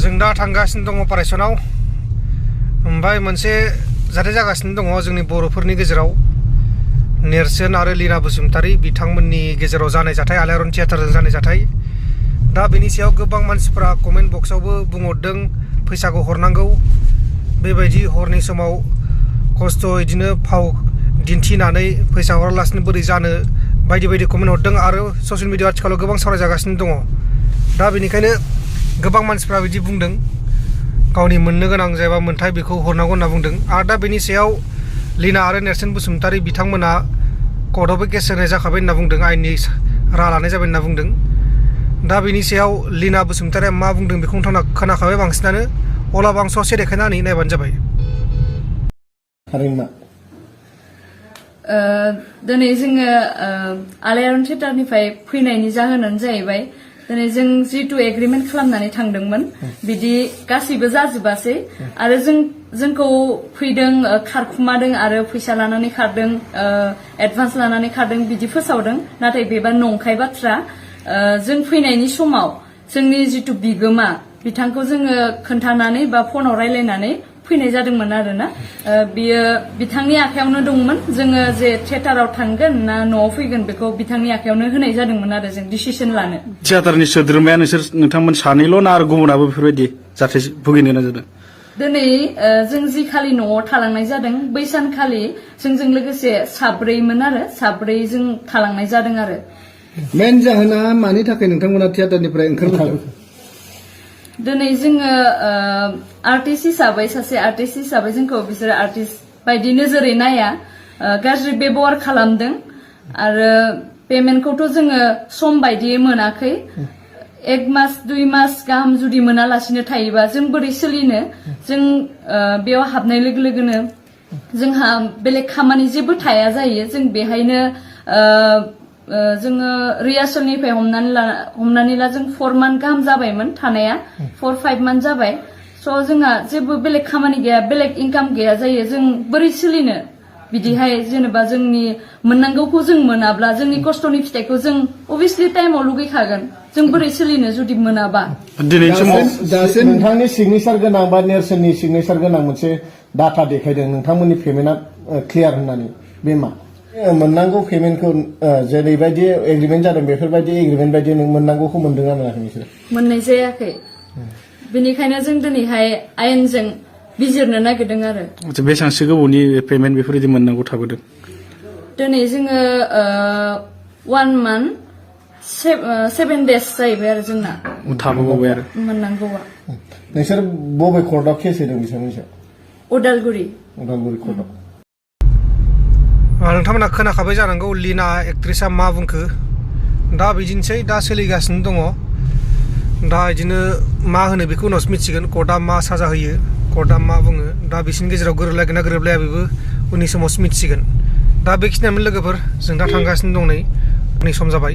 जों दा थांगासिनो दङ अपारेशनाव ओमफ्राय मोनसे जाथाय जागासिनो दङ जोंनि बर'फोरनि गेजेराव नेरसोन आरो लीना बसुमतारी बिथांमोननि गेजेराव जानाय जाथाय आलायारन थियेटारजों जानाय जाथाय दा बेनि सायाव गोबां मानसिफोरा कमेन्ट बक्सआवबो बुंहरदों फैसाखौ हरनांगौ बेबायदि हरनि समाव खस्थ' बिदिनो फाव दिन्थिनानै फैसा हरालासिनो बोरै जानो बायदि बायदि कमेन्ट हरदों आरो ससियेल मिडियाआव आथिखालाव गोबां सावरायजागासिनो दङ दा बेनिखायनो गोबां मानसिफ्रा बिदि बुंदों गावनि मोननो गोनां जायबा मोन्थाय बेखौ हरनांगौ होनना बुंदों आरो दा बेनि सायाव लीना आरो नेरसोन बसुमतारी बिथांमोना कर्टआवबो केस होनाय जाखाबाय होनना बुंदों आयेननि राहा लानाय जाबाय होनना बुंदों दा बेनि सायाव लीना बसुमतारीया मा बुंदों बेखौ नोंथांमोना खोनाखाबाय बांसिनानो अब्लाबो आं ससे देखायनानै नायबानो जाबाय दिनै जोङो आलायारन थियेटारनिफ्राय फैनायनि जाहोनानो जाहैबाय दिनै जों जितु एग्रिमेन्ट खालामनानै थांदोंमोन बिदि गासैबो जाजोबासै आरो जोंखौ फैदों खारखुमादों आरो फैसा लानानै खारदों एडभान्स लानानै खारदों बिदि फोसावदों नाथाय बेबा नंखाय बाथ्रा जों फैनायनि समाव जोंनि जितु बिगोमा बिथांखौ जोङो खोन्थानानै बा फनाव रायलायनानै फैनाय जादोंमोन आरोना बियो बिथांनि आखायावनो दंमोन जोङो जे थियेटाराव थांगोन ना न'आव फैगोन बेखौ बिथांनि आखायावनो होनाय जादोंमोन आरो जों डिसिसन लानो थियेटारनि सोद्रोमाया नोंथांमोन सानैल' ना आरो गुबुनाबो बेफोरबायदि जाथाय भुगिनो गोनां जादों दिनै जों जि खालि न'आव थालांनाय जादों बै सानखालि जोंजों लोगोसे साब्रैमोन आरो साब्रै जों थालांनाय जादों आरो मेन जाहोना मानि थाखाय नोंथांमोना थियेटारनिफ्राय ओंखारबोदों दिनै जोङो आर्टिस्ट हिसाबै सासे आर्टिस्ट हिसाबै जोंखौ बिसोरो आर्टिस्ट बायदि नोजोरै नाया गाज्रि बेबहार खालामदों आरो पेमेन्टखौथ' जोङो सम बायदियै मोनाखै 1 मास 2 मास गाहाम जुदि मोनालासिनो थायोबा जों बोरै सोलिनो जों बेयाव हाबनाय लोगो लोगोनो जोंहा बेलेग खामानि जेबो थाया जायो जों बेहायनो जोङो रिहार्सेलनिफ्राय हमनानै ला जों 4 मान्थ गाहाम जाबायमोन थानाया 4-5 मान्थ जाबाय स' जोंहा जेबो बेलेग खामानि गैया बेलेग इनकाम गैया जायो जों बोरै सोलिनो बिदिहाय जेनेबा जोंनि मोननांगौखौ जों मोनाब्ला जोंनि खस्थ'नि फिथाइखौ जों अभियसलि टाइमाव लुगैखागोन जों बोरै सोलिनो जुदि मोनाबा दिनैनि समाव दासो नोंथांनि सिगनेचार गोनां बा नेरसोननि सिगनेचार गोनां मोनसे डाटा देखायदों नोंथांमोननि पेमेन्टआ क्लियार होननानै बे मा मोननांगौ पेमेन्टखौ जेरैबायदि एग्रिमेन्ट जादों बेफोरबायदि एग्रिमेन्ट बायदि नों मोननांगौखौ मोनदों ना मोनाखै नोंसोर मोननाय जायाखै बेनिखायनो जों दिनैहाय आयेनजों बिजिरनो नागिरदों आरो बेसेबांसो गोबावनि पेमेन्ट बेफोरबायदि मोननांगौ थाबोदों दिनै जोङो 1 मान्थ 7 डेज जाहैबाय आरो जोंना थाबोबाय आरो मोननांगौआ नोंसोर बबे कर्टआव केस होदों बिसोरनि सायाव उदालगुरि कर्टआव नोंथांमोना खोनाखाबाय जानांगौ लीना एक्ट्रेसा मा बुंखो दा बिदिनोसै दा सोलिगासिनो दङ दा बिदिनो मा होनो बेखौ उनावसो मिथिगोन कर्टआ मा साजा होयो कर्टआ मा बुङो दा बिसोरनि गेजेराव गोरोबलायगोन ना गोरोबलाया बेबो उननि समावसो मिथिसिगोन दा बेखिनियानो लोगोफोर जों दा थांगासिनो दं नै सम जाबाय